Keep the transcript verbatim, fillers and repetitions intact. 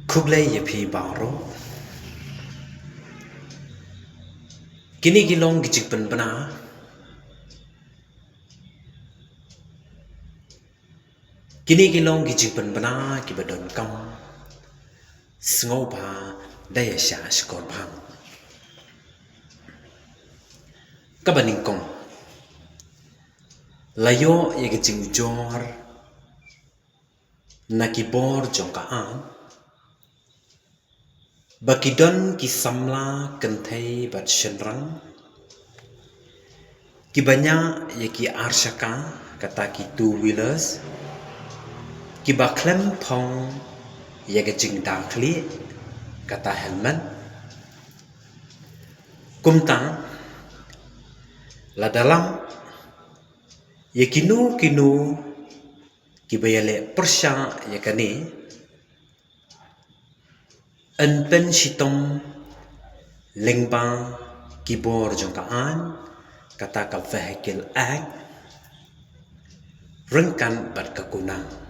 Khublei ïa phi baroh. Kine ki long ki jingpynbna. Kine ki long ki jingpynbna kiba donkam sngewbha da ïa shah shkor bha. Kaba nyngkong, la ïoh ïa ka jingujor na ki bor jong ka aiñ, ba ki don ki samla kynthei bad shynrang kiba ñiah ïa ki arshaka, kata ki two wheelers, kiba khlem phong ïa ka jingdakhlieh, kata helmet. Kumta, lada lap ïa kino kino kiba ïaleh pyrshah ïa kane, yn pynshitom lyngba ki bor jong ka aiñ, kata ka Vehicle Act, ryngkat bad ka KUNA.